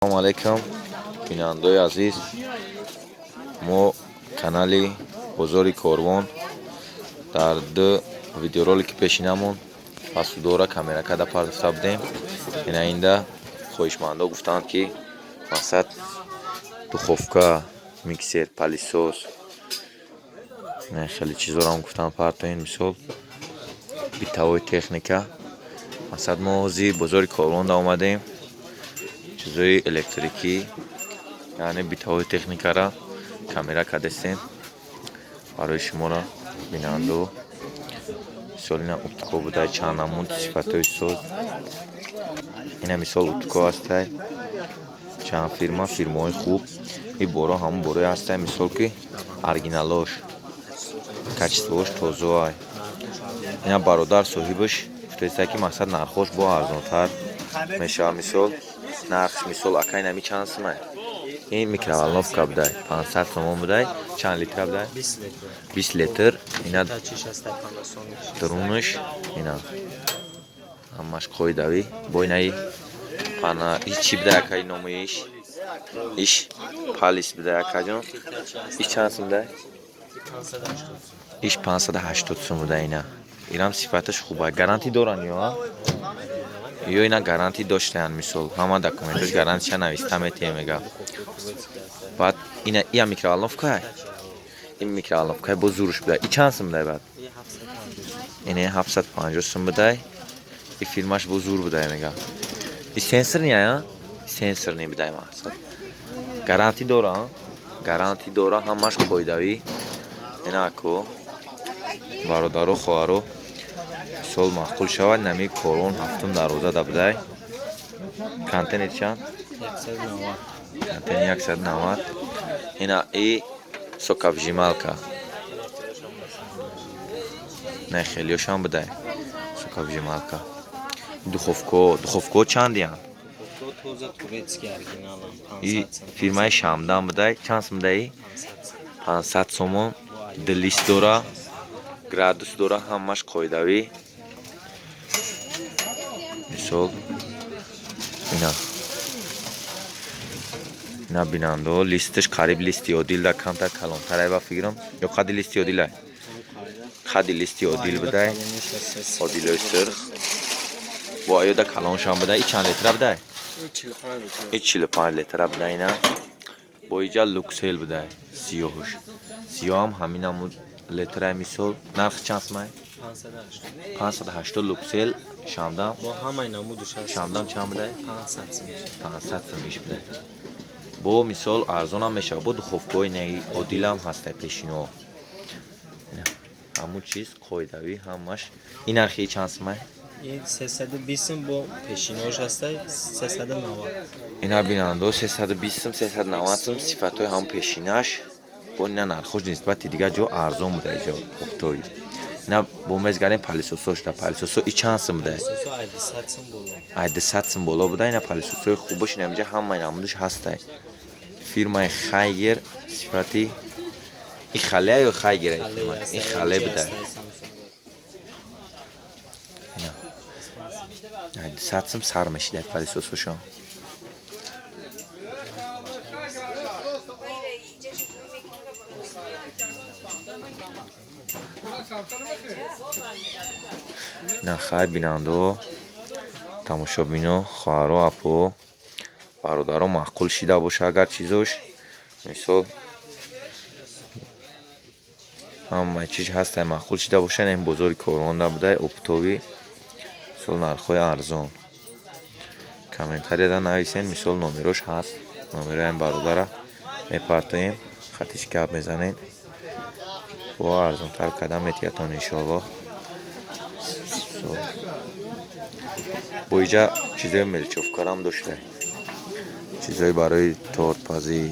Салому алайкум, бинандаои азиз. Мо канали Бозори Корвон дар ду видеоролики пешинамон посудора камера карда партофта будем. Ина инда хоҳишмандо гуфтанд, ки мақсад духовка, миксер, пылесос, хеле чизорам гуфтанд партоен, мисол бытовой техника. Мақсад мо ҳозир Бозори Корвонда омадем, чизои электрикӣ, яъне бытовой техникара камера кардастем барои шуморо, бинандао. Мисол, ина утюг о буда, чанд намуд, сифатҳои соз. Ина мисол утюг о ҳастай, чанд фирма, фирмаҳои хуб. И боро ҳамон борое ҳастай, мисол, ки оригиналош, качество ш тозаай. Ина бародар соҳибаш гуфтаиста, ки мақсад нархош бо арзонтар мешавад. Мисол, нархш, мисол, ака, инами чанд сумай? Ин микроволновка будай, 500 сомон будай. Чанд литра будай? 20 литр. Ина дарунаш, ина ҳамаш қоидавӣ. Бо инаи пана иш чӣ будай, акаи, номи иш? Иш палис будай, акаҷон. Иш чанд сум будай? Иш 580 сум будай. Ина инам сифаташ хуба. Гарантӣ доранд ё ё ина гарантӣ доштаянд. Мисол, ҳама документош гарантиша нависта метиҳем, мега. Баъд ина ия микроволновка, ин микроволновкаи бо зуруш будай. И чанд сум будай? Баъд ина 750 сум будай. И фирмаш бо зур будай, мега. И сенсорный а, сенсорный будай. Мақсад, гарантӣ дора, гарантӣ дора, ҳамаш қоидавӣ. Ина ако, бародаро, хоҳаро, мисол, маъқул шавад, нами Корвон, ҳафтум дарвоза будай. Контейнер чанд? Контейнер 190. Ина и соковыжималка не, хелиошам будай соковыжималка. Духовко, духовко чандиянд? И фирмаи Шамдан будай. Чанд сум будаи? 500 сомон. Ду лист дора, градус дора, ҳамаш қоидавӣ. Мисол, ина бинандао, листаш қариб листи Одилда камтар калонтарай ба фикрам, ё қади листи Одилай, қади листи Одил будай, Одилои сурх бо аёда калоншам будай. И чанд литра будай? И 45 литра будай. Ина бо иҷа Люксел будай, сиёҳуш, сиёҳам ҳамин намуд литрай. Мисол, нарх чанд сумай? 580. Люксел, Шамдам. Шамдам чанд будай? 500 сум иш будай. Бо мисол арзонам мешавад. Бо духовкаҳои наи Одилам ҳастай, пешиноҳо, ҳамун чиз қоидавӣ ҳамаш. Ин нархи чанд сумай? 320 сум, бо пешинош ҳастай 390. Ина бинандо, 320 сум, 390 сум, сифатҳои ҳамун пешинаш. Бо ина нархош нисбати дигар ҷо арзон буда иҷо оптовый. Ина бо мезгарем пылесос ошда. Пылесос о и чанд сум буда? Ай 200 сум боло буда. Ина пылесос ои хубаш ина инҷа ҳамаи намудаш ҳастай. Фирмаи Хайгер, сифати и Халеа ё Хайгер, и Хале буда. Ай 200 сум сар мешидай пылесос ошон. На хай, бинандао, тамошобино, хоҳаро, апо, бародаро, маъқул шида боша агар чизош, мисол, ҳамаи чиз ҳастай, маъқул шида боша, ин Бозори Корвонда будай, оптовый. Мисол, нархҳои арзон. Комментарияда нависен. Мисол, номерош ҳаст, номерои бародара мепартоем, хатиш гап мезанед, бо арзонтар карда метиҳатон, иншоаллоҳ. Бо иҷа чизои мелчовкарам дошта, чизои барои тортпазӣ.